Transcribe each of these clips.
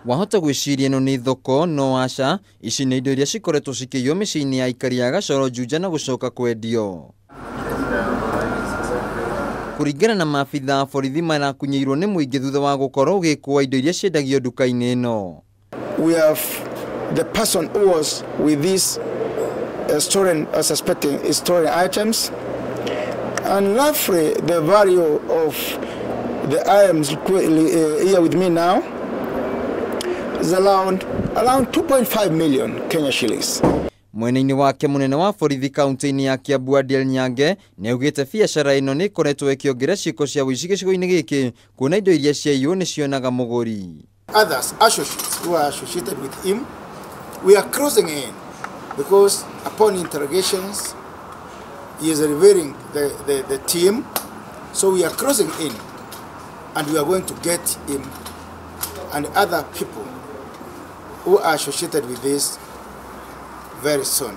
Wahota gwĩciria ĩno nĩ thoko no aca, ici nĩ indo iria cikoretwo cikĩiywo mĩciĩ-inĩ ya aikari a Gacoro Juja na gũcoka kwendio. Kũringana na maabitha a borithi marakunyĩirwo nĩ mũingĩ thutha wa gũkorwo ũgĩkũa indo iria ciendagio nduka-inĩ ĩno. We have the person who was with this stolen, suspecting stolen items, and roughly the value of the items here with me now is around 2.5 million Kenya shillings. Mwena-inĩ wake mũnene wa borithi kaunti-inĩ ya Kiambu Adiel Nyange nĩaugĩte biacara ĩno nĩ ĩkoretwo ĩkĩongerera ciĩko cia ũici gĩcigo-inĩ gĩkĩ kuona indo iria ciaiywo nĩ cionaga mũgũri. Others associates who are associated with him, we are closing in because upon interrogations he is revealing the team, so we are closing in and we are going to get him and other people who are associated with this very soon.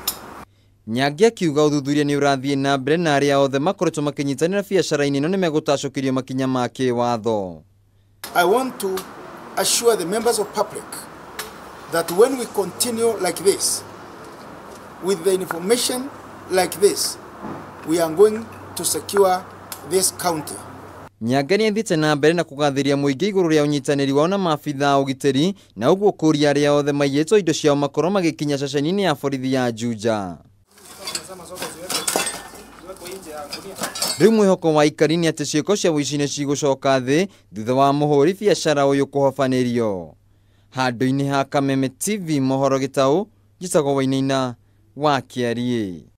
Nyange akiuga ũthuthuria nĩ ũrathiĩ na mbere na arĩa othe makoretwo makĩnyitanĩra biacara-inĩ ĩno nĩmegũtacũkĩrio makinya ma kĩwatho. I want to assure the members of public that when we continue like this, with the information like this, we are going to secure this county. Nyange nĩathiĩte na mbere na kũgathĩria mũingĩ igũrũ rĩa ũnyitanĩri wao na maabitha a ũgitĩri na ũguo kũria arĩa othe maiyĩtwo indo ciao makorwo magĩkinya ceceni-inĩ ya borithi ya Juja. Rĩu mwĩhoko wa aikari nĩ atĩ ciĩko cia ũici nĩ cigũcoka thĩ thutha wa mũhũri biacara ũyũ kũhobanĩrio. Handũ-inĩ ha Kameme TV mohoro gĩtaũ, njĩtagwo Wainaina wa Kĩariĩ.